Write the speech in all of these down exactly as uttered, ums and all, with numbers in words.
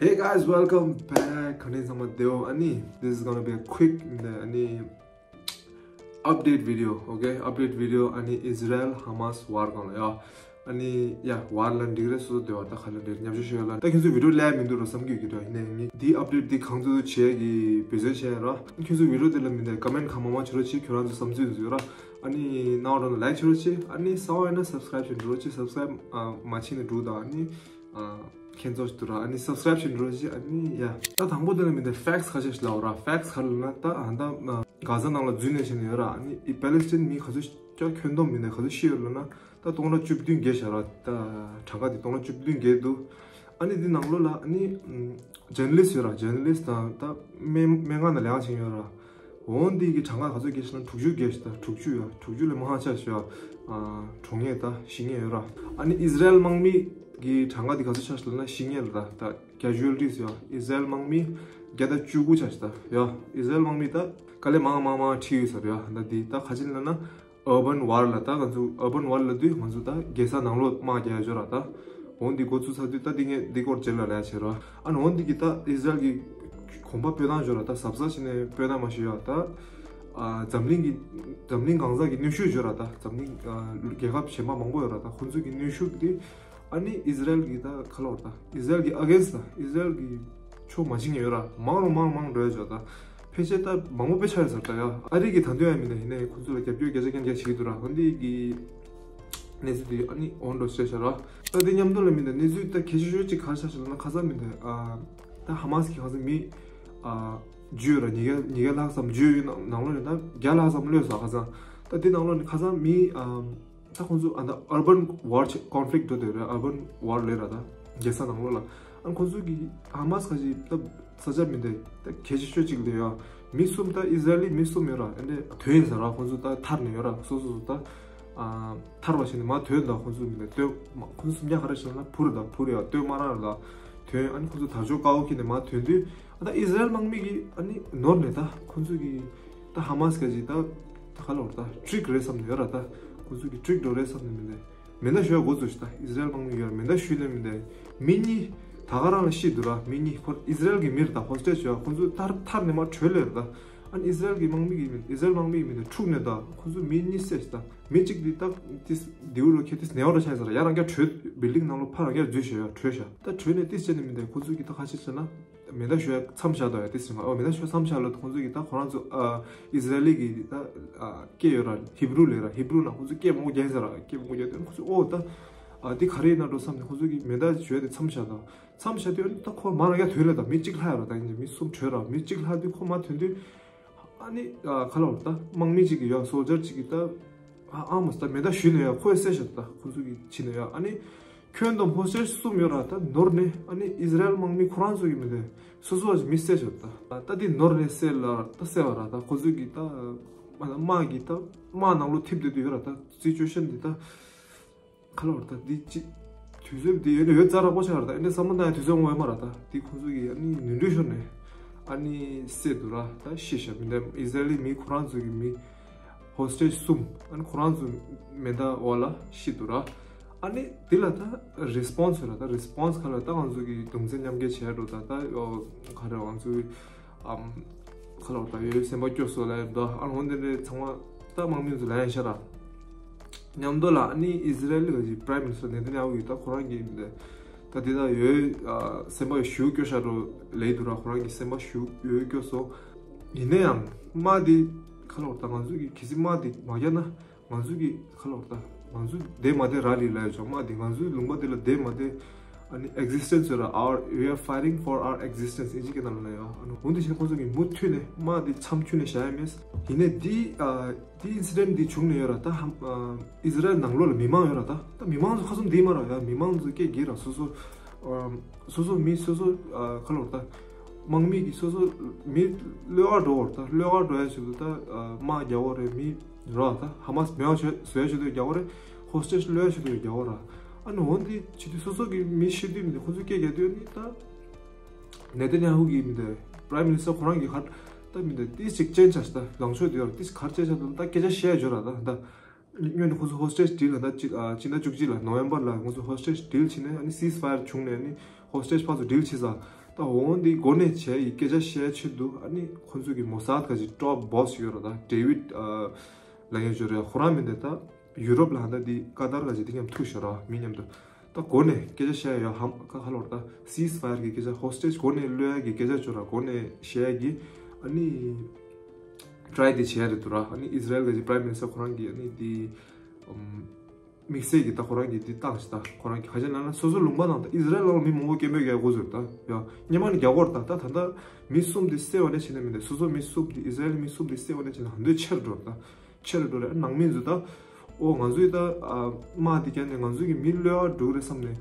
Hey guys, welcome back. ཁ་ནས་ཚང་མ་བདེ་པོ། ཨ་ནི། This is gonna be a quick, ཨ་ནི། Update video, okay? Update video. ཨ་ནི། Israel Hamas war སྒང་ལ་ཡ། ཨ་ནི། ཡ། war ལབ་འགྲིག་རེད། སོ་སོ་བདེ་པོ། ད་ག་ལབ་འགྲིག་རེད། ཉམས་ཞིབ་ཞུ་ཡ་ལ། ད་ཁྱེད་ཚོས་video ལབ་མི་འདུག་ར་བསམ་གྱི་ཡོད་ཀྱི་འདུག་ཡིན་ནའི་ངས་འདི་update འདི་གང་ཐུབ་ཐུབ་བྱེད་ཀྱི་འབད་བརྩོན་བྱས་ར། ཁྱེད་ཚོས་video དེ་ལ་མི་འདུག་comment གང་མང་མང་བྱེད་རོགས་བྱེད། ཁྱོད་རང་ཚོའི་བསམ་ཚུལ་འདི་ཚོ་ར། ཨ་ནི། སྣང་བ་འགྲོ་ན་like བྱེད་རོགས་བྱེད། ཨ་ནི། གསར་པ་ཡིན་ན་subscribe བྱེད་འགྲོ་རོགས་བྱེད། Subscribe ཨ། མ་བྱེད་ན་འགྲོ་དང་། ཨ་ནི། ཨ། ཁྱེད་ཚོ་ཞིག་འདུག་ར། ཨ་ནི། subscribe བྱེད་འགྲོ་རོགས་བྱེད། ཨ་ནི། ཡ། ད་དང་པོ་དེ་ལ་མི་འདུག facts ཁ་ཤས་ཤིག་ལབ་ར། facts ག་རེ་ལབ་ན། ད་ཨ། ད་ཨ། གྷ་ཛ་ནང་ལ་འཛུལ་ནས་བྱས་ནས་ཡོད་ར། ཨ་ནི། ཨི་Palestine མི་ག་ཚོད་ཅིག་ཁྱོན་བསྡོམས་མི་འདུག་ག་ཚོད་ཤི་ཡོད་ལབ་ན། ད་སྟོང་ཕྲག་བཅུ་བདུན་བརྒལ་བཞག་ར། ད་གྲངས་ཀ་དེ་སྟོང་ཕྲག་བཅུ་བདུན་བརྒལ་འདུག་ཨ་ནི་འདི་ནང་ལོགས་ལ་ཨ་ནི་ཨམ། journalist ཡོད་ར། journalist དང་ད་སྨན་སྨན་ཁང་ནང་ལས་ཀ་བྱེད་མཁན་ཡོད་ར། འོ་འདི་གི་གྲངས་ཀ་ག་ཚོད་བརྒལ་ཤག་ན། དྲུག་ཅུ་བརྒལ་ཤག་ད་དྲུག་ཅུ་ཡ། དྲུག་ཅུ་ལས་མང་ཆགས་ཤག་ཡ། ཨ། གྲོངས་མཁན་ད་ཤི་མཁན་ཡོད་ར། ཨ་ནི་ཨི་ཟི་རལ་དམག་མི་གི་གྲངས་ཀ་འདི་ག་ཚོད་ཆགས་ཤག་ལབ་ན། ཤི་མཁན་ལ་ད་ད་casualties ཡ། ཨི་ཟི་རལ་དམག་མི་བརྒྱ་དང་བཅུ་དགུ་ཆགས་ཤག་ད་ཡ། ཨི་ཟི་རལ་དམག་མི་ད་དཀའ་ལས་མང་མང་མང་ཁྲིད་ཡོད་ས་རེད་ཡ། ད་འདི་ད་ག་ཅི་ལབ་ན། urban war ལ་ད་ང་ཚོ་urban war ལབ་དུས་ང་ཚོ་ད་རྒྱལ་ས་ནང་ལོགས་དམག་རྒྱག་ཡ་ཅིག་ཡོད་ར། ད་འོ་འདི་འགོ་བཙུགས་ཚར་དུས་ད་འདི་ངས་འདི་སྐོར་རྗེས་ལ་ལབ་ཡ་བྱེད་ར། ཨ་ནི་འོ་འདི་གི་ད་ཨི་ཟི་རལ་གི་གོམ་པ་སྤོས་སྟངས་ཅིག་ཡོད་ར། ད་གཟབ་གཟབ་བྱས་ནས་སྤོས་སྟངས་མ་ཤེས་ཡ། ད་ཨ། འཛམ་གླིང་གི་འཛམ་གླིང་གང་ས་གི་གནོན་ཤུགས་ཅིག་ཡོད་ར། ད་འཛམ་གླིང་ཨ། རྒྱལ་ཁབ་གཞན་པ་མང་པོ་ཡོད་ར། ད་ཁོང་ཚོ་གི་གནོན་ཤུགས་དེ། ཨ་ནི་ཨི་ཟི་རལ་གི་ད་ག་ལབ་དགོས་རེད། ད་ཨི་ཟི་རལ་གི་against ད་ཨི་ཟི་རལ་གི་ཕྱོགས་མ་བྱེད་མཁན་ཡོད་ར། མང་རུ་མང་མང་འགྲོ་ཡ་ཅིག་ཡོད། ད་ཕལ་ཆེར་ད་མང་པོ་དཔེ་ཆགས་ཡོད་ས་རེད་ད་ཡ། ཨ་རི་གི་ད་དུང་ཡ་མིན་ད་ཡིན་ནའི་ཁོང་ཚོ་ལ་རྒྱབ་སྐྱོར་བརྒྱ་ཆ་བརྒྱ་བྱེད་ཀྱི་འདུག་ར། འོ་འདི་གི་གནས་ཚུལ་དེ་ཨ་ནི་འོང་འགྲོ་བྱས་ཤག་ར། ད་དེ་མཉམ་དུ་ལ་མིན་ད་གནས་ཚུལ་ད་གལ་ཆེ་ཤོས་ཅིག་ག་རེ་ཆགས་ཤག་ལབ་ན། ཁ་སང་མིན་ད་ཨ། ད་ཧ་མ་སི་གི་ཁ་སང་མི་ཨ། བརྒྱུད་ཡོད་ར། ཉིས་བརྒྱ་ཉིས་བརྒྱ་ལྷག་ཙམ་བརྒྱུད་ཡོད། ནང་ནང་ལོགས་ནས་ད་བརྒྱ་ལྷག་ཙམ་གློད་སོང་། ཁ་སང་ད་དེ་ནང་ལོགས་ནས་ཁ་སང་མི་ཨ། ད་ཁོང་ཚོ་ཨ། ད་urban war conflict འགྲོ་དེ་རེད། urban war ལབ་ར། ད་རྒྱལ་ས་ནང་ལོགས་ལ། ཨ་ཁོང་ཚོ་གི་ཧ་མ་སི་ཁ་ཅིག་ད་ས་ཆ་མིན་ད་ད་གལ་ཆེ་ཤོས་ཅིག་ལ་ཡ། མི་གསུམ། ད་ཨི་ཟི་རལ་ལི་མི་གསུམ་ཡོད་ར། ཨ་འདྲ་ཐོན་ཡིན་ས་ར། ཁོང་ཚོ་ད་ཐར་ནས་ཡོད་ར། སོ་སོ་སོ་ད་ཨ། ཐར་བ་བྱས་ནས་མར་ཐོན། ད་ཁོང་ཚོ་མིན་ད་སྟོད་མ། ཁོང་ཚོ་སུམ་བརྒྱ་ག་རེ་བྱས་ན་བུར་ད་བུར་ཡ་སྟོད་མ་ར་ལ་ཐོན། ཨ་ནི་ཁོང་ཚོ་དར་ལྕོག་དཀར་པོ་འཁྱེར་ནས་མར་ཐོན་དུས། ཨ་ད་ཨི་ཟི་རལ་དམག་མི་གིས་ཨ་ནི་ནོར་ནས་ད་ཁོང་ཚོ་གི་ད་ཧ་མ་སི་ག་ཅིག་ད་ད་ག་ལབ་དགོས་རེད། ད་trick རེད་བསམ་ནས་ཡོད་ར། ད་ཁོང་ཚོ་གི་trick འགྲོ་རེད་བསམ་ནས་མིན་ད་མེ་མདའ་གཞུ་ཡ་འགོ་བཙུགས་ཤག་ད་ཨི་ཟི་རལ་དམག་མི་ཡོད་ར། མེ་མདའ་གཞུས་ནས་མིན་ད་མི་གཉིས་ད་ག་རང་ལ་ཤི་འདུག་ར། མི་གཉིས་ཁོ་ཨི་ཟི་རལ་གི་མི་རེད། ད་hostage ཡོད། ཁོང་ཚོ་ཐར་ཐར་ནས་མར་བྲོས་ལེ་རེད་ད། ཨ་ནི་ཨི་ཟི་རལ་གི་དམག་མི་གིས་མིན། ཨི་ཟི་རལ་དམག་མི་གིས་མིན་ད་འཁྲུག་ནས་ད་ཁོང་ཚོ་མི་གཉིས་བསད་ཤག་ད་མི་གཅིག་དེ་ད་དེ་མདེའུ་རུ་ཁྱེར་དེ་ནེའུ་རུ་ཆགས་ཡིན་ས་ར། ཡར་རང་རྒྱ་བྲོས། building ནང་ལོགས་ཕར་རང་རྒྱ་འཛུལ་ཤག་ཡ། བྲོས་ཤག་ད་བྲོས་ནས་དེ་བྱས་ནས་མིན་ད་ཁོང་ཚོ་གིས་ད་ཁ་ཤས་བྱས་ན། མེ་མདའ་གཞུ་ཡ་མཚམས་བཞག་འདུག་ཡ། དེ་ཟེར་མ། ཨོ་མེ་མདའ་གཞུ་མཚམས་བཞག་ལ་ཁོང་ཚོ་གིས་ད་ཁོ་རང་ཚོ་ཨ། ཨི་ཟི་རལ་ལི་གི་ད་ཨ། སྐད་ཡོད་ར། ཧི་བྷུ་རུ་ལབ་ར། ཧི་བྷུ་རུ་ནང་ཁོང་ཚོ་སྐད་མང་པོ་རྒྱག་ཡིན་ས་ར། སྐད་མང་པོ་རྒྱག་དུས་ཁོང་ཚོ་ཨོ་ད་ཨ། འདི་ག་རེ་ཡིན་ན་འགྲོ་བསམ་ནས་ཁོང་ཚོ་གིས་མེ་མདའ་གཞུ་ཡ་དེ་མཚམས་བཞག་འདུག་མཚམས་བཞག་དུས་ཨ་ནི་ད་ཁོ་མར་རང་རྒྱ་ཐོན་ལེ། ད་མི་གཅིག་ལྷག་ཡོད་ར། ད་ཡིན་ནའི་མི་གསུམ་བྲོས་ར། མི་གཅིག་ལྷག་དུས་ཁོ་མར་ཐོན་དུས། ཨ་ནི་ཨ། ག་ལབ་དགོས་རེད། ད་དམག་མི་གཅིག་གིས་ཡ། སོལ་ཇར་གཅིག་གིས་ད་ཨ། ཨ་མོ་ད་མེ་མདའ་གཞུས་ནས་ཡ་ཁོ་ཡ་བསད་ཤག་ད་ཁོ་ཚོ་གིས་བྱས་ནས་ཡ། ཨ་ནི་ཁྱོན་བསྡོམས་hostage གསུམ་ཡོད་ར། ད་ནོར་ནས་ཨ་ནི་ཨི་ཟི་རལ་དམག་མི་ཁོ་རང་ཚོ་གིས་མིན་ད་སོ་སོ་བ་ཞིག་མི་བསད་ཤག་ད་ད་དེ་ནོར་ནས་བསད་ལ་ད་བསད་པ་ར། ད་ཁོ་ཚོ་གིས་ད་དམག་གི་ད་དམག་ནང་ལོགས་ཐིབས་བསྡད་དུས་ཡོད་ར། ད་situation འདི་ད། ག་ལབ་དགོས་རེད། ད་འདི་ཅི། དུས་ཚོད་འདི་ཡོད་ན་ཡོད་ཙག་ར་པོ་ཆགས་རེད། ད་ཨེ་འདྲ་བསམ་བློ་བཏང་ཡ་དུས་ཚོད་འོང་ཡོད་མ་རེད། ད་འདི་ཁོང་ཚོ་གིས་ཨ་ནི་ནོར་འཁྲུལ་ཤོར་ནས་ཨ་ནི་བསད་འདུག་ར། ད་ཤི་ཤག་མི་འདྲ་ཨི་ཟི་རལ་ལི་མི་ཁོ་རང་ཚོ་གི་མི་hostage གསུམ་ཨ་ནི་ཁོ་རང་ཚོ་མེ་མདའ་འོག་ལ་ཤི་འདུག་ར། ཨ་ནི་འདི་ལ་ད་response ཡོད་ར། ད་response ག་ལ་ད་ང་ཚོ་གི་གདུང་སེམས་མཉམ་སྐྱེད་བྱས་འགྲོ། ད་ད་ག་རེ་ང་ཚོ་གི་ཨམ། ག་ལབ་དགོས་རེད། ད་ཡོད་སེམས་པ་སྐྱོ་སོང་ལབ་ཡ་འདུག་ཨ་ནི་འོ་འདི་འདྲའི་ཚང་མ་ད་དམག་མི་ཚོ་ལབ་ཡ་ཤ་ར། མཉམ་དུ་ལ་ཨ་ནི་ཨི་ཟི་རལ་གྱི་Prime Minister ནེ་ཐན་ཡ་ཧུ་ཡིས་ད་ཁོ་རང་གིས་ད་དེ་ད་ཡོད་ཨ། སེམས་པ་ཞེ་པོ་སྐྱོ་ཤ་འགྲོ་ལབ་ཡི་འདུག་ར། ཁོ་རང་གི་སེམས་པ་ཞེ་པོ་ཡོད་སྐྱོ་སོང་། ཡིན་ན་ཡང་དམག་འདི་ག་ལབ་དགོས་རེད། ད་ང་ཚོ་གིས་གལ་སྲིད་དམག་འདི་མ་རྒྱག་ན། ང་ཚོ་གི་ག་ལབ་དགོས་རེད། ད་ང་ཚོ་བསྡད་མ་བསྡད་རག་ལས་ལབ་ཡ་ཅིག་དམག་འདི་ང་ཚོའི་ལུང་པ་འདི་ལ་བསྡད་མ་བསྡད། ཨ་ནི་existence ཡོད་ར། our we are fighting for our existence ཨིན་ཇི་སྐད་ནང་ལ་ཡ། ཨ་ནི་འོ་འདི་བཞིན་ཁོང་ཚོ་གིས་མུ་མཐུད་ནས་དམག་འདི་མཚམས་འཁྱོལ་ནས་བཞག་ཡ་མེད། ཡིན་ནའི་འདི་ཨ། འདི་incident འདི་བྱུང་ནས་ཡོད་ར། ད་ཧམ་ཨ། ཨི་ཟི་རལ་ནང་ལོགས་ལ་མི་མང་ཡོད་ར། ད་ད་མི་མང་ཚོ་ཁ་སུམ་འདི་མ་ར་ཡ། མི་མང་ཚོ་སྐད་རྒྱག་ར། སོ་སོ་ཨ། སོ་སོ་མི་སོ་སོ་ཨ། ག་ལབ་དགོས་རེད། ད་དམག་མི་གིས་སོ་སོ་མི་གློད་ག་འགྲོ་བར། ད་གློད་ག་འགྲོ་ཡ་ཆེད་དུ་ད་ཨ། དམག་རྒྱག་གི་རེད། མི་ར་ད་ཧ་མ་སི་མེད་པ་བཟོ་ཡ་ཆེད་དུ་རྒྱག་གི་རེད། hostage གློད་ཡ་ཆེད་དུ་རྒྱག་གི་ར། ཨ་ནི་འོ་འདི་བྱེད་དུས་སོ་སོ་གི་མི་ཤི་དུས་མི་འདི་ཁོ་ཚོས་སྐད་རྒྱག་དུས་ནི་ད་ནེ་ཐན་ཡ་ཧུ་གིས་མི་འདི་Prime Minister ཁོ་རང་གི་ཁ་ད་མི་འདི་ཏིས་ཅིག་ཅན་ཆ་ཞིག་ད་ལངས་ཕྱོགས་དེ་ཡོད་ར། ཏིས་ག་རེ་བྱས་ཆ་དུ་ད་སྐད་ཆ་བཤད་ཡ་ཡོད་ར། ད་ད། སྔོན་ནས་ཁོ་ཚོ་hostage deal ལ་ད་གཅིག་ཨ། སྤྱི་ཟླ་བཅུ་གཅིག་ལ་November ལ་ཁོ་ཚོ་hostage deal བྱས་ནས་ཨ་ནི་ceasefire བྱུང་ནས་ཨ་ནི་hostage ཕར་ཚུར་deal བྱས་ཙང་། ད་འོང་འདི་འགོ་ནས་བྱས་ཡི་སྐད་ཆ་བཤད་ཆེད་དུ་ཨ་ནི་ཁོང་ཚོ་གི་མོ་སཱད་ག་ཅིག་ཊོབ་བོ་སི་ཡོད་ར། ད་ཌེ་ཝིད་ལ་ཡོད་ཅོ་རེད། ཁོ་རང་མི་འདི་ད་ཡུ་རོབ་ལ་ཧ་ད་འདི་ཀ་ཏར་ག་ཅིག་འདི་མཉམ་ཐུག་ཤོར་ར། མི་མཉམ་དུ་ད་འགོ་ནས་སྐད་ཆ་བཤད་ཡ་ཧམ་ཁ་ཁ་ལོར་ད་སིས་ཕ་ཡར་གི་སྐད་ཆ་ཧོ་སི་ཊེཇ་འགོ་ནས་གློད་ཡ་གི་སྐད་ཆ་ཅོ་ར། འགོ་ནས་བཤད་ཡ་གི་ཨ་ནི་ཊ་རའི་འདི་བྱས་རེད་འདུག་ར། ཨ་ནི་ཨིས་ར་ཨེལ་ག་ཅིག་པ་རའིམ་མི་ནི་སི་ཊར་ཁོ་རང་གི་ཨ་ནི་འདི་དམིགས་བསལ་གྱི་ད་ཁོ་རང་གི་འདི་བཏང་ཞིག་ད་ཁོ་རང་གི་ཁ་ཆེ་ན་ན་སོ་སོ་ལུང་པ་ནང་ད་ཨིས་ར་ཨེལ་ནང་ལ་མི་མང་པོ་སྐད་འབོད་རྒྱག་དགོས་ཟེར་ད་ཡ་སྔོན་མ་ནས་རྒྱག་གོ་ར། ད་ད་ད་ད་མི་གསུམ་འདི་བསད་པ་ནས་བྱས་ནས་མི་འདི་སོ་སོ་མི་གསུམ་འདི་ཨིས་ར་ཨེལ་མི་གསུམ་འདི་བསད་པ་ནས་བྱས་ནས་ཧ་འདོད་ཆེར་འགྲོ་ར། ད་ཆེར་འགྲོ་ར། ནང་མི་ཚོ་ད་ཨོ་ང་ཚོའི་ད་དམག་འདི་བརྒྱབ་ནས་ང་ཚོའི་གི་མི་གློད་པ་འགྲོ་གི་རེད་བསམ་ནས།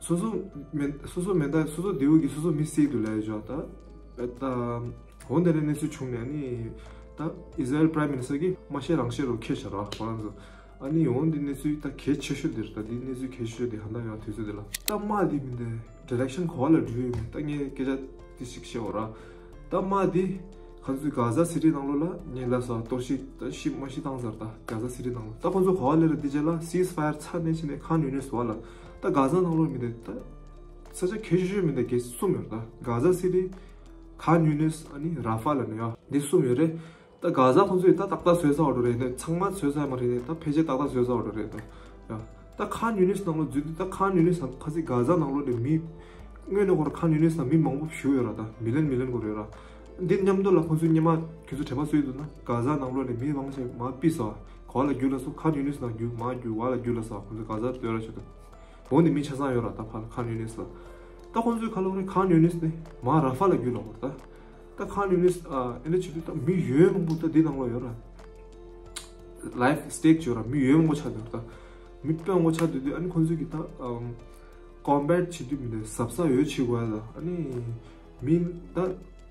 སོ་སོ་མེ་སོ་སོ་མེ་མདའ་སོ་སོ་མདེའུ་གིས་སོ་སོ་མི་བསད་འདུག་ལབ་ཡ་ཅོ་ད། ད་འོ་འདི་འདྲའི་གནས་ཚུལ་བྱུང་ནས་ནི་ད་ཨིས་ར་ཨེལ་པ་རའིམ་མི་ནི་སི་ཊར་གིས་མ་བཤད་རང་བཤད་རོ་ཁྱེར་ཤག་ར་ཁོ་རང་ཚོ། ཨ་ནི་འོ་འདི་གནས་ཚུལ་ད་གལ་ཆེ་ཤོས་འདིར་ད་འདི་གནས་ཚུལ་གལ་ཆེ་ཤོས་འདི་ཧ་ད་ཡོད་དུས་ཚོད་འདི་ལ་ད་དམག་འདི་མི་འདི་ཌི་རེག་ཤན་ག་བ་ལ་འགྲོ་ཡོད་མེད་ད་ངས་སྐད་ཆ་འདི་ཞིག་བཤད་འོ་ར། ད་དམག་འདི་ཁོང་ཚོའི་གྷ་ཟ་སི་ཊི་ནང་ལོགས་ལ་ངས་ལབ་སོང་གཏོར་བཤིག་ད་ཤི་མ་ཤི་བཏང་ཚར། ད་གྷ་ཟ་སི་ཊི་ནང་ལོགས་ད་ཁོང་ཚོ་ག་བ་ལ་རེད། འདི་རྗེས་ལ་སིས་ཕ་ཡར་ཚར་ནས་ཕྱིན་ནས་ཁཱན་ཡུ་ནིས་བ་ལ་ད་གྷ་ཟ་ནང་ལོགས་མི་འདི་ད་ས་ཆ་གལ་ཆེ་ཤོས་མི་འདི་གལ་གསུམ་ཡོད་རེད། ད་གྷ་ཟ་སི་ཊི་ཁཱན་ཡུ་ནིས་ཨ་ནི་ར་ཧྥ་ལ་ནི་ཡ་འདི་གསུམ་ཡོད་རེད། ད་གྷ་ཟ་ཁོང་ཚོས་ད་ཏག་ཏག་བཟོས་ཚར་བ་འགྲོ་རེད། ད་ཚང་མ་བཟོས་ཚར་མ་རེད། ད་ཕལ་ཆེར་ཏག་ཏག་བཟོས་ཚར་བ་འགྲོ་རེད། ད་ཡ་ད་ཁཱན་ཡུ་ནིས་ནང་ལོགས་འཛུལ་དུས་ད་ཁཱན་ཡུ་ནིས་ནང་ཁ་སང་གྷ་ཟ་ནང་ལོགས་ནས་མི་དངོས་གནས་ཁོ་རང་ཁཱན་ཡུ་ནིས་ནང་མི་མང་པོ་བཞུགས་ཡོད་ར། ད་མི་ལན་མི་ལན་སྐོར་ཡོད་ར། འདི་མཉམ་དུ་ལ་ཁོང་ཚོས་སྔོན་མ་ཁྱོད་ཚོ་དྲན་པ་གསོས་འདུག་ན་གྷ་ཟ་ནང་ལོགས་ནས་མི་མང་ཆེ་མར་ཕུད་སོང་། ག་བ་ལ་རྒྱུགས་ལབ་སོང་། ཁཱན་ཡུ་ནིས་ནང་རྒྱུགས་མར་རྒྱུགས་བ་ལ་རྒྱུགས་ལབ་སོང་། ཁོང་ཚོ་གྷ་ཟ་སྡོད་ར་བྱེད་དུ། འོ་ནི་མི་ཆ་ཚང་ཡོད་ར། ད་ཕར་ལ་ཁཱན་ཡུ་ནིས་ལ། ད་ཁོང་ཚོའི་ཁ་ལོ་རེ་ཁཱན་ཡུ་ནིས་ནས་མར་ར་ཧྥ་ལ་རྒྱུགས་ལབ་པ་རེད། ད་ད་ཁཱན་ཡུ་ནིས་ཨ་ཨེ་འདྲ་བྱེད་དུས་ད་མི་ཡོད་མང་པོ་ད་འདི་ནང་ལོགས་ཡོད་ར། ལའིབ་སི་ཊེ་ཀི་ཡོད་ར། མི་ཡོད་མང་པོ་ཆགས་འདུག་ད་མི་དཔེ་མང་པོ་ཆགས་འདུག་དུས་ཨ་ནི་ཁོང་ཚོས་ཀྱི་ད་ཨམ་ཀོམ་བེཊ་བྱེད་དུས་མི་འདི་གཟབ་གཟབ་ཡོད་བྱེད་དགོས་ཡ། ད་ཨ་ནི་མི་ད་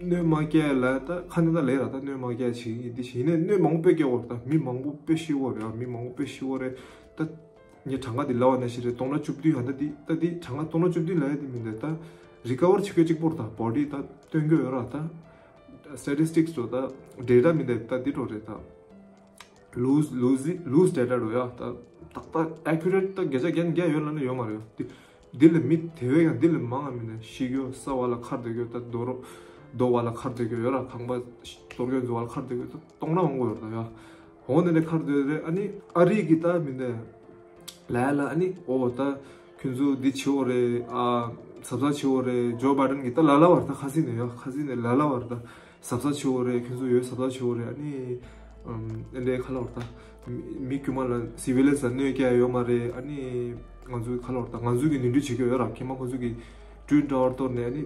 གནོད་མ་སྐྱེལ་ལ་ད་ཁ་ནས་ད་ལས་ར། ད་གནོད་མ་སྐྱེལ་བྱེད་ཀྱི་འདི་བྱེད་ནས་གནོད་མང་པོ་སྐྱེལ་བ་རེད། ད་མི་མང་པོ་དཔེ་ཤི་བ་རེད། མི་མང་པོ་དཔེ་ཤི་བ་རེད། ད་ངས་གྲངས་ཀ་འདི་ལབ་པ་ནང་བཞིན་རེད། སྟོང་ཕྲག་བཅུ་བདུན་ཡང་ད་འདི་ད་འདི་གྲངས་ཀ་སྟོང་ཕྲག་བཅུ་བདུན་ལབ་ཡ་འདི་མི་འདི་ད་རི་ཀ་བར་བྱེད་དགོས་གཅིག་པོ་རེད། ད་བོ་ཌི་ད་སྟོན་དགོས་ཡོད་ར། ད་སི་ཊེ་ཊིས་ཊིག་སི་འགྲོ་ད་ཌེ་ཊ་མི་འདི་ད་འདི་འགྲོ་རེད། ད་ལུས་ལུས་ལུས་ཌེ་ཊ་འགྲོ་ཡ། ད་ཏག་ཏག་ཨེ་ཀུ་རེཊ་ད་བརྒྱ་ཆ་བརྒྱ་ནས་བརྒྱ་ཡོད་ལབ་ན་ཡོད་མ་རེད། འདི་འདི་ལས་མི་དེ་བས་ཀྱང་འདི་ལས་མང་བ་མི་འདི་ཤི་གི་ཡོད། ས་བ་ལ་ཁར་སྡོད་ཀྱི་ཡོད། ད་རྡོ་རོ་རྡོ་བ་ལ་ཁར་སྡོད་ཀྱི་ཡོད་ར། ཁང་པ་གཏོར་སྐྱོན་བཟོ་བ་ལ་ཁར་སྡོད་ཀྱི་ཡོད། ད་སྟོང་ཕྲག་མང་པོ་ཡོད་རེད་ད་ཡ། འོ་ནི་ནས་ཁར་སྡོད་རེད། ཨ་ནི་ཨ་རི་གི་ད་མི་འདི་ལ་ལ་ཨ་ནི་ཨོ་ད་ཁྱོད་ཚོ་འདི་བྱེད་འོ་རེད། ཨ་གཟབ་གཟབ་བྱེད་འོ་རེད། ཇོ་བྷའི་ཌེན་གི་ད་ལ་ལ་བར་ད་ཁ་སང་ནས་ཡ་ཁ་སང་ནས་ལ་ལ་བར་ད་གཟབ་གཟབ་བྱེད་འོ་རེད། ཁྱོད་ཚོ་ཡོད་གཟབ་གཟབ་བྱེད་འོ་རེད། ཨ་ནི་ཨམ་ཨེ་འདྲའི་ཁ་ལོར་ད་མི་མི་དཀྱུས་མ་ལ་སི་ཝི་ལི་ཡན་སི་ལ་གནོད་སྐྱེལ་ཡོད་མ་རེད། ཨ་ནི་ང་ཚོའི་ཁ་ལོར་ད་ང་ཚོའི་གི་ནུས་འདྲི་བྱེད་ཀྱི་ཡོད་ར། ཁྱེད་མ་ཁོང་ཚོའི་གི་ཊུ་ཝིན་ཊ་ཝར་གཏོར་ནས་ཨ་ནི་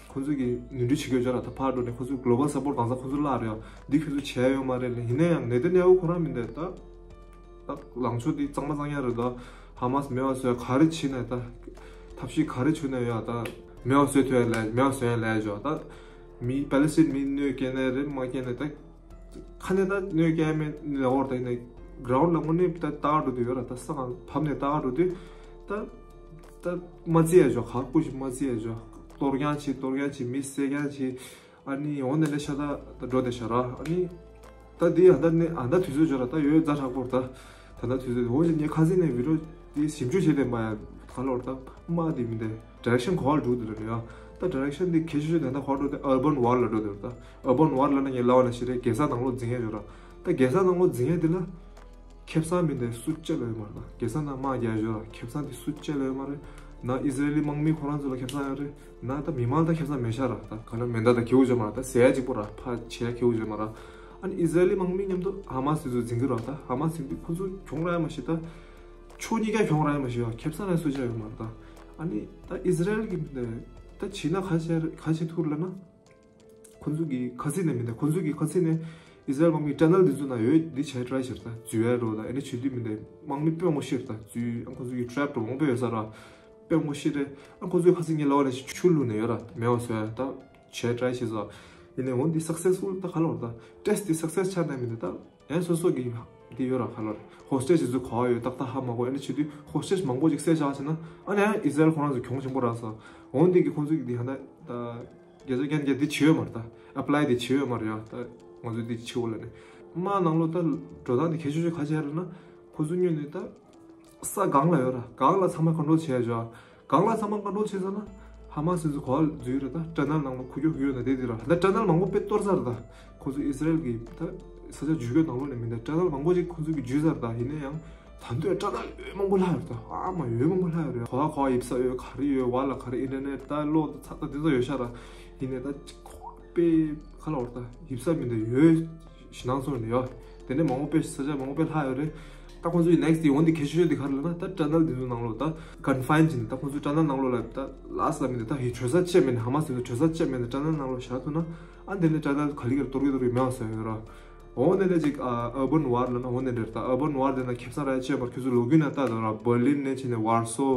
ཁོང་ཚོའི་གི་ནུས་འདྲི་བྱེད་ཀྱི་ཡོད་ར། ད་ཕར་འགྲོ་ནས་ཁོང་ཚོའི་གི་གློ་བལ་སབ་པོར་ཊི་གང་ས་ཁོང་ཚོ་བརླག་རེད་ཡ། འདི་ཁྱོད་ཚོ་བྱས་ཡོད་མ་རེད་ལ། ཡིན་ན་ཡང་ནེ་ཏན་ཡ་ཧུ་ཁོ་རང་མི་འདི་ད་ད་ལངས་ཕྱོགས་འདི་གཙང་མ་གཙང་ཡ་རེད། ད་ཧ་མ་སི་མེད་པ་བཟོ་ཡ་ག་རེ་བྱེད་ན་ད་ཐབས་ཤེས་ག་རེ་བྱུང་ན་ཡ་ད་མེད་པ་བཟོ་ཐུབ་ཡ་ལས་མེད་པ་བཟོ་ཡ་ལས་ཞོག་ད་མི་པ་ལི་སི་ཊིན་མི་གནོད་སྐྱེལ་ནའི་རེད། མ་སྐྱེལ་ནའི་ད་ཁ་ནས་ད་གནོད་སྐྱེལ་མེད་ལ་འོར་ད་ཡིན་ན་གྷ་རའུན་ཌི་ལ་དངོས་གནས་ད་ལྟ་ག་འགྲོ་དུས་ཡོད་ར། ད་ས་གང་བབས་ནས་ལྟ་ག་འགྲོ་དུས་ད་ད་མ་བརྩི་ཡ་ཞོག་ག་སྐུ་ཞིག་མ་བརྩི་ཡ་ཞོག་གཏོར་རྐྱང་བྱེད། གཏོར་རྐྱང་བྱེད། མི་བསད་རྐྱང་བྱེད། ཨ་ནི་འོ་ནས་ལས་ཤ་ད་འགྲོ་དེ་ཤ་ར། ཨ་ནི་ད་འདི་ཨ་ད་ནི་ཨ་ད་དུས་ཚོད་འབྱོར་ར། ད་ཡོད་ཛ་དྲག་པོར་ད་ད་ད་དུས་ཚོད་འོ་ཞིག་ངས་ཁ་སང་ནས་བི་ཌི་ཡོ་འདི་ཞིབ་འཇུག་བྱས་ཏེ་མ་ཡ་ག་ལོར་ད་དམག་འདི་མི་འདི་ཌི་རེག་ཤན་ག་བར་འགྲོ་འདུག་ལ་ཡ། ད་ཌི་རེག་ཤན་འདི་གལ་ཆེ་ཤོས་དེ་ད་ག་བར་འགྲོ་དེ་ཨར་བན་ཝར་ལ་འགྲོ་འདུག་ད་ཨར་བན་ཝར་ལ་ན་ངས་ལབ་པ་ནང་བཞིན་རེད། རྒྱལ་ས་ནང་ལོགས་འཛིང་ཡ་འགྲོ་ར། ད་རྒྱལ་ས་ནང་ལོགས་འཛིང་ཡ་འདི་ལ་ཁེ་བཟང་མི་འདི་སུ་གཅིག་ལ་ཡོད་མ་རེད། ད་རྒྱལ་ས་ནང་དམག་རྒྱག་ཡ་འགྲོ་ར། ཁེ་བཟང་འདི་སུ་གཅིག་ལ་ཡོད་མ་རེད། ན་ཨི་ཟི་རེལ་ལི་དམག་མི་ཁོ་རང་ཚོ་ལ་ཁེ་བཟང་ཡོད་རེད། ན་ད་མི་མང་ལ་ད་ཁེ་བཟང་མེད་ཤག་ར། ད་ག་ལ་མེ་མདའ་ད་ཁེ་པོ་བྱེད་མ་ར། ད་ཟེར་ཡ་གཅིག་པོ་ར། ཕར་བྱེད་ཡ་ཁེ་པོ་བྱེད་མ་ར། ཨ་ནི་ཨི་ཟི་རེལ་ལི་དམག་མི་མཉམ་དུ་ཧ་མ་སི་དེ་ཚོ་འཛིང་གི་ར། ད་ཧ་མ་སི་འདི་ཁོ་ཚོ་གྱོང་རག་ཡ་མ་ཤེས། ད་ཕྱོགས་གཉིས་ཀ་གྱོང་རག་ཡ་མ་ཤེས་ཡ། ཁེ་བཟང་ལ་སུ་ཆ་ཡོད་མ་ར། ད་ཨ་ནི་ད་ཨི་ཟི་རེལ་གི་ད་བྱེད་ན་ག་བྱེད་ག་བྱེད་ཐུབ་ལ་ན། ཁོ་ཚོ་གི་ཁ་སང་ནས་མི་འདི་ཁོ་ཚོ་གི་ཁ་སང་ནས་ཨི་ཟི་རེལ་དམག་མི་ཊ་ནལ་འདི་ཚོ་ན་ཡོད་འདི་བྱས་ཊ་རའི་བྱེད་ད་འཛུལ་ཡ་འགྲོ། ད་ཨེ་ནི་བྱེད་དུས་མི་འདི་དམག་མི་དཔོན་ངོ་ཤེས་ད་འཛུལ། ཨ་ཁོ་ཚོ་གི་ཊེ་རེབ་འགྲོ་མང་པོ་ཡོད་ས་ར། དཔོན་ངོ་ཤེས་རེད། ཨ་ཁོ་ཚོའི་ཁ་སང་ངས་ལབ་པ་ནས་ཆུ་བླུགས་ནས་ཡོད་ར། མེད་པ་བཟོ་ཡ་ད་བྱས་ཊ་རའི་བྱེད་ས། ཡིན་ནའི་འོ་འདི་སག་སེ་སི་ཕུལ་ད་ག་ལོར་ད་ཊེ་སི་ཊི་འདི་སག་སེ་སི་ཆགས་ནས་མི་འདི་ད་ཨེ་སོ་སོ་གི་འདི་ཡོད་ར། ག་ལོར་ཧོ་སི་ཊེཇ་འདི་ཚོ་ག་བ་ཡོད་ཏག་ཏག་ཧ་མ་གོ། ཨེ་ནི་བྱེད་དུས་ཧོ་སི་ཊེཇ་མང་པོ་ཅིག་བསད་བཞག་བྱས་ན་ཨ་ནི་ཨ་ཨི་ཟི་རེལ་ཁོ་རང་ཚོ་གྱོང་ཆེན་པོ་རག་སོང་། འོ་འདི་གི་ཁོང་ཚོ་གི་འདི་ཧ་ད་ད་རྒྱལ་ཚོགས་རྒྱན་རྒྱ་འདི་བྱེད་ཡོད་མ་རེད། ད་ཨེ་པ་ལའི་འདི་བྱེད་ཡོད་མ་རེད་ཡ། ད་ང་ཚོ་འདི་བྱེད་འོ་ལ་ནི་དམག་ནང་ལོགས་ད་འགྲོ་སྟངས་འདི་གལ་ཆེ་ཤོས་ག་བྱེད་རེད་ན། ཁོ་ཚོ་སྔོན་ནས་ད་ས་སྒང་ལ་ཡོད་ར། སྒང་ལ་ཚང་མ་ཀོན་ཊོལ་བྱེད་ཡ་ཅོ། སྒང་ལ་ཚང་མ་ཀོན་ཊོལ་བྱེད་ས་ན་ཧ་ ཧ་མ་སི་ཚོ་གོ་བ་འཛུལ་རེད། ད་ཊ་ནལ་ནང་ལ་ཁུག་ཀྱོག་ཡོད་ན་དེ་དེ་ར། ད་ཊ་ནལ་མང་པོ་དཔེ་གཏོར་ཚར། ད་ཁོ་ཚོ་ཨི་སི་རལ་གྱི་ད་ས་ཆ་འཇུས་སྐྱོད་ནང་ལོགས་ནས་མི་འདུག་ཊ་ནལ་མང་པོ་ཅིག་ཁོ་ཚོ་གིས་འཇུས་ཚར། ད་ཡིན་ན་ཡང་ད་དུང་ཊ་ནལ་འོད་མང་པོ་ལྷག་ཡོད། ད་ཨ་མ་འོད་མང་པོ་ལྷག་ཡོད་རེད། གོ་བ་གོ་བ་ཡིབ་ས་ཡོད། ག་རེ་ཡོད། བར་ལ་ག་རེ། ཨིན་ཊར་ནེཊ་ད་གློག་ད་ཚ་ད་དེ་ཚོ་ཡོད་ཤག་ར། ཡིན་ནའི་ད་ཅིག་ཁོ་དཔེ་ག་ལ་བར་ད་ཡིབ་ས་མི་འདུག་འོད་ཞེད་སྣང་ཚོར་ནས་ཡོད། དེ་ནས་མང་པོ་དཔེ་ས་ཆ་མང་པོ་དཔེ་ལྷག་ཡོད་རེད། ད་ཁོང་ཚོའི་ནེག་སི་ཊི་དེ་འོན་ཏེ་གལ་ཆེ་ཤོས་དེ་ག་རེ་ལབ་ན། ད་ཊ་ནལ་དེ་ཚོ་ནང་ལོགས་ད་ཀོན་ཕའིན་བྱས་ནས། ད་ཁོང་ཚོའི་ཊ་ནལ་ནང་ལོགས་ལ་ད་ལགས་སོ་ལབ་མི་འདུག་ད་ཧི་བྲོས་ས་བཅད་མེད་ནས། ཧ་མ་སི་ཚོ་བྲོས་ས་བཅད་མེད་ནས་ཊ་ནལ་ནང་ལོགས་བཞག་ཐུབ་ན། ཨ་འདི་ནས་ཊ་ནལ་ག་ལེ་ག་ལེ་གཏོར་གི་གཏོར་གི་མེད་པ་བཟོ་ཡོད་ར། འོ་འདི་ནས་ཅིག་ཨ་ཨར་བན་ཝར་ལབ་ན་འོ་འདི་འདྲ་རེད། ད་ཨར་བན་ཝར་དེ་ན་ཁེ་བཟང་རག་ཡ་ཅི་ཡོད་མ་རེད། ཁྱོད་ཚོ་ལོག་གི་ན་ལྟ་དང་ར། བར་ལིན་ནས་བྱས་ནས་ཝར་སོ།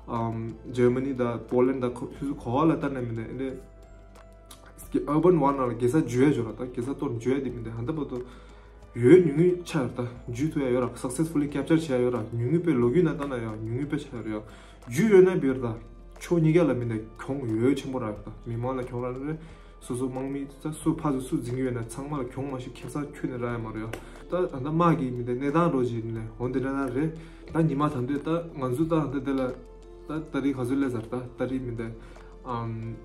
ཨམ་ཇར་མ་ནི་དང་པོ་ལན་དང་ཁོ་ཁྱོད་ཚོ་གོ་བ་ལ་ལྟ་ན་མི་འདུག་ཨ་འདི་ཨར་བན་ཝར་ནང་ལ་རྒྱལ་ས་འཇུ་ཡ་ཅིག་ཡོད་ར། ད་རྒྱལ་ས་གཏོར་འཇུ་ཡ་དེ་མི་འདུག་ཧ་ད་པ་ཏོ་འོད་ཉུང་ཉུང་ཆགས་ཡོད་ར། ད་འཇུ་ཐུབ་ཡ་ཡོད་ར། སག་སེ་སི་ཕུ་ལི་ཀེབ་ཅར་བྱེད་ཡ་ཡོད་ར། ཉུང་ཉུང་དཔེ་ལོ་རྒྱུས་ནང་ལྟ་ན་ཡང་ཉུང་ཉུང་དཔེ་ཆགས་ཡོད་རེད་ཡ། འཇུ་ཡོད་ན་བིར་ད་ཕྱོགས་གཉིས་ཀ་ལ་མི་འདུག་གྱོང་འོད་ཆེན་པོ་རག་ཡོད། ད་མི་མང་ལ་གྱོང་རག་ནི་རེད། སོ་སོ་དམག་མི་ད་སུ་ཕར་ཚུར་སུ་འཛིང་གི་ཡོད་ན་ཚང་མ་ལ་གྱོང་མ་ཤི་ཁེ་བཟང་ཁྱོན་ནས་རག་ཡ་མ་རེད་ཡ། ད་ད་ལྟ་དམག་གི་མི་འདུག་གནས་སྟངས་འགྲོ་བཞིན་ནས་འོ་འདི་འདྲ་ན་རེད། ད་ཉི་མ་ད་འདོད་ད་ང་ཚོ་ད་ད་དེ་ལ་ད་ཏ་རིག་ག་ཚོད་སླེབས་ཚར། ད་ཏ་རིག་མི་འདུག་ཨམ་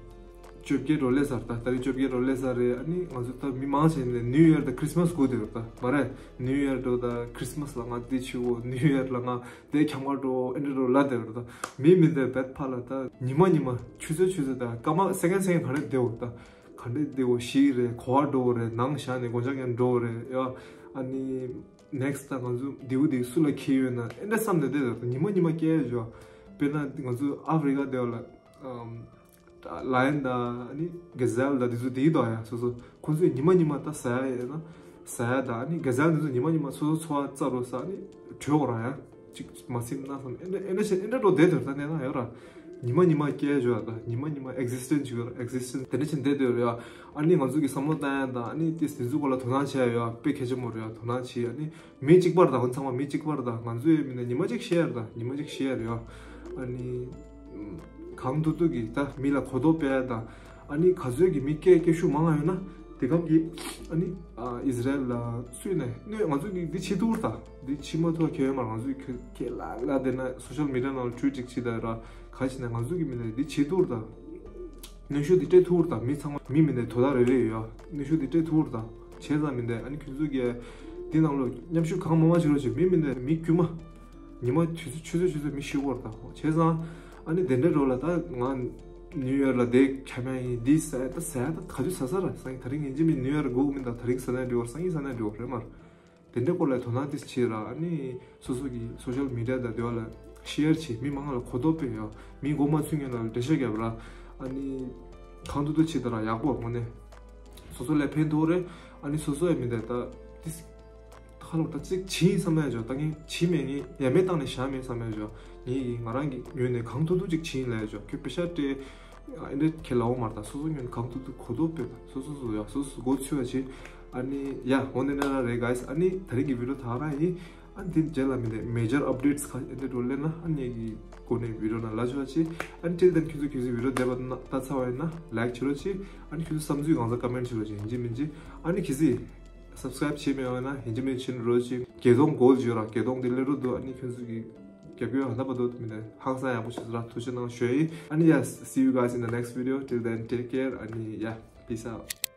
བཅོ་བརྒྱད་འགྲོ་སླེབས་ཚར། ད་ཏ་རིག་བཅོ་བརྒྱད་འགྲོ་སླེབས་ཚར་རེད། ཨ་ནི་ང་ཚོ་ད་མི་མང་ཆེ་ནས་ནིའུ་ཡར་དང་ཁྲིས་མས་སྒུག་བསྡད་ཡོད། ད་མ་རེད། ནིའུ་ཡར་འགྲོ་ད་ཁྲིས་མས་ལ་ང་འདི་བྱེད་འོ། ནིའུ་ཡར་ལ་ང་དེ་ཁྱམས་ཁ་འགྲོ། ཨེ་འདྲ་འགྲོ་ལབ་བསྡད་ཡོད། ད་མི་མི་འདུག་བད་ཕ་ལ་ད་ཉི་མ་ཉི་མ་ཆུ་ཚོད་ཆུ་ཚོད་ད་སྐར་མ་སེ་ཀན་སེ་ཀན་ག་རེ་བསྡད་འོ། ད་ག་འདྲས་བསྡད་འོ། ཞིག་རེད། གོ་བ་འགྲོ་འོ་རེད། ནང་བཞག་ནས་སྒོ་ལྕགས་ཀྱང་འགྲོ་འོ་རེད་ཡ། ཨ་ནི་ནེག་སི་ཊི་ད་ང་ཚོ་མདེའུ་དེ་སུ་ལ་འཁེལ་ཡོད་ན་ཨེ་འདྲ་བསམ་ནས་བསྡད་ད། ཉི་མ་ཉི་མ་སྐྱེལ་ཡོད། དཔེར་ན་ང་ཚོ་ཨ་ཧྥེ་རི་ཀ་དེ་བ་ལ་ཨམ་ལ་ཡོན་དང་ཨ་ནི་གེ་ཟེལ་དང་དེ་ཚོ་དེའི་དོ་ཡ། སོ་སོ་ཁོ་ཚོས་ཉི་མ་ཉི་མ་ད་ཟ་ཡ་ཡོད་ན་ཟ་ཡ་དང་། ཨ་ནི་གེ་ཟེལ་དེ་ཚོ་ཉི་མ་ཉི་མ་སོ་སོ་འཚོ་བ་བཙལ་རོགས་ཟེར། ཨ་ནི་བྲོས་འོ་ར་ཡ། ཅིག་མ་སེམས་ན་བསམ་ཨེ་འདྲ་ཨེ་འདྲ་བྱས་ཨེ་འདྲ་འགྲོ་བསྡད་དོ། ད་ནས་ན་ཡོད་ར། ཉི་མ་ཉི་མ་སྐྱེལ་ཡོད་ད། ཉི་མ་ཉི་མ་ཨེག་ཟིས་ཊེན་སི་ཡོད་ར། ཨེག་ཟིས་ཊེན་སི་དེ་འདྲ་བྱས་བསྡད་དོ་ཡ། ཨ་ནི་ང་ཚོ་གི་བསམ་བློ་བཏང་ཡ་དང་། ཨ་ནི་དེ་དེ་ཚོའི་སྐོར་ལ་དོ་སྣང་བྱེད་ཡ་ཡོད། དཔེ་གལ་ཆེན་པོ་རེད་ཡ། དོ་སྣང་བྱེད། ཨ་ནི་མི་གཅིག་པ་རེད་ད། ཁོང་ཚང་མ་མི་གཅིག་པ་རེད་ད། ང་ཚོའི་མི་ནས་ཉི་མ་གཅིག་ཤེར་ད། ཉི་མ་གཅིག་ཤེར་ཡ། ཨ་ནི་གང་ཐུབ་ཐུབ་ཀྱིས་ད་མི་ལ་གོ་རྟོགས་སྤེལ་ཡ་ད། ཨ་ནི་ག་ཚོད་ཀྱི་མི་སྐད་སྐད་ཤུགས་མང་ང་ཡོད་ན་དེ་གམ་གྱི་ཨ་ནི་ཨ་ཨི་ཟི་རལ་ལ་སུས་ནས་གནོད། ང་ཚོ་གི་འདི་བྱེད་ཐུབ་ད། འདི་བྱེད་མ་ཐུབ་ཁྱད་ཡོད་མ་རེད། ང་ཚོ་གི་ཁྱད་ལ་ལ་དེ་ན་སོ་ཤལ་མི་ཌི་ཡ་ནང་ལ་ཊུ་ཝིཊ་ཅིག་བྱེད་ད་ར། ག་བྱེད་ན་ང་ཚོ་གི་མི་ནས་འདི་བྱེད་ཐུབ་ད། གནོན་ཤུགས་འདི་སྤྲད་ཐུབ་ད། མི་ཚང་མ་མི་མི་འདི་དོ་བདག་རེ་རེ་ཡོད་ཡ། གནོན་ཤུགས་འདི་སྤྲད་ཐུབ་ད། བྱས་ཙང་མི་འདི་ཨ་ནི་ཁྱོད་ཚོ་གི་འདི་ནང་ལོ་མཉམ་ཞུགས་གང་མང་མང་བྱེད་རོགས་བྱེད། མི་མི་འདི་མི་དཀྱུས་མ་ཉི་མ་ཆུ་ཚོད་ཆུ་ཚོད་ཆུ་ཚོད་མི་ཤི་བོར་ད། བྱས་ཙང་ཨ་ནི་དེ་འདྲའི་རོ་ལ་ད་ང་ནིའུ་ཡོར་ལ་དེ་ཁྱམས་ཡིན། འདི་ཟ་ད་ཟ་ད་ག་དུས་ཟ་ས་ར། སང་ཉིན་དེ་རིང་ཡིན་གཅིག་མིན་ནིའུ་ཡོར་སྒུག་མིན་ད། དེ་རིང་ཟ་ན་འགྲིག་བར་སང་ཉིན་ཟ་ན་འགྲིག་བར་རེད་མར། དེ་འདྲའི་སྐོར་ལ་དོ་སྣང་ཏིས་བྱེད་ར། ཨ་ནི་སོ་སོ་གི་སོ་ཤལ་མི་ཌི་ཡ་དང་དེ་བ་ལ་ཤེར་བྱེད། མི་མང་ལ་གོ་རྟོགས་སྤེལ་ཡ། མི་མགོ་མ་ཚོས་མཁན་ལ་འགྲེལ་བཤད་རྒྱབ་ར། ཨ་ནི་གང་ཐུབ་ཐུབ་བྱེད་ད་ར་ཡག་པོ་དངོས་གནས། སོ་སོ་ལ་ཕན་ཐོགས་རེད། ཨ་ནི་སོ་སོ་ཡ་མི་འདི་ད་ཏིས་ཁ་ལོ་ད་ཅིག་བྱིན་བསམ་ཡ་ཅོ། ད་ངས་བྱིན་མེད་ངས་ཡ་མེད་བཏང་ནས་བཞག་མེད་བསམ་ཡ་ཅོ། ངས་ཀྱི་ང་རང་གི་ངོས་ནས་གང་ཐུབ་ཐུབ་ཅིག་བྱིན་ལ་ཡ་ཅོ། ཁྱོད་པེ་ཤ་སྤྲད། ཨ་འདྲ་ཁྱེད་ལ་འོ་མར་ད་སོ་སོ་ཉོན་གང་ཐུབ་ཐུབ་གོ་རྟོགས་སྤེལ་ད། སོ་སོ་སོ་ཡ་སོ་སོ་སྒོ་ཕྱེ་བ་བྱེད། ཨ་ནི་ཡ་འོ་འདི་ན་ར་རེད་གཱིས། ཨ་ནི་ད་རིང་གི་བི་ཌི་ཡོ་ད་ག་རང་ཡིན། ཨ་ནི་འདི་རྗེས་ལ་མི་འདི་མེ་ཇར་ཨབ་ཌེཊ་སི་ཁ་ཨ་འདྲ་འགྲོ་ལེན་ན་ཨ་ནི་གི་སྒོ་ནས་བི་ཌི་ཡོ་ན་ལ་ཆོ་བ་བྱེད། ཨ་ནི་ཊིལ་དེན་ཁྱོད་ཚོ་ཁྱོད་ཚོའི་བི་ཌི་ཡོ་བསྡད་པ་ན་ལྟ་ཚར་བ་ཡིན་ན་ལའིཀ་བྱེད་རོགས་བྱེད། ཨ་ནི་ཁྱོད་ཚོ་བསམ་ཚུལ་གང་ཚ་ཀ་མེན་ཊི་བྱེད་རོགས་བྱེད། ཡིན་གཅིག་མིན་གཅིག་ཨ་ནི་ཁྱེད་ཚོས་སབ་སི་ཀ་རེབ་བྱེད་མེད་པ་ན་ཡིན་གཅིག་མིན་གཅིག་བྱེད་རོགས་བྱེད། བརྒྱད་སྟོང་གོལ་ཡོད་ར། བརྒྱད་སྟོང་དེ་སླེབས་རོགས་འདུག་ཨ་ནི་ཁྱོད་ཚོ་གི་རྒྱབ་སྐྱོར་ཧ་ད་པ་དོ་མི་ནས་ཧང་སང་ཡག་པོ་བྱེད་ཚོ་ར། ཐུགས་རྗེ་གནང་ཞུ་ཡིན། ཨ་ནི་ཡ། See you guys in the next video. Till then, take care. ཨ་ནི་ཡ། Peace out.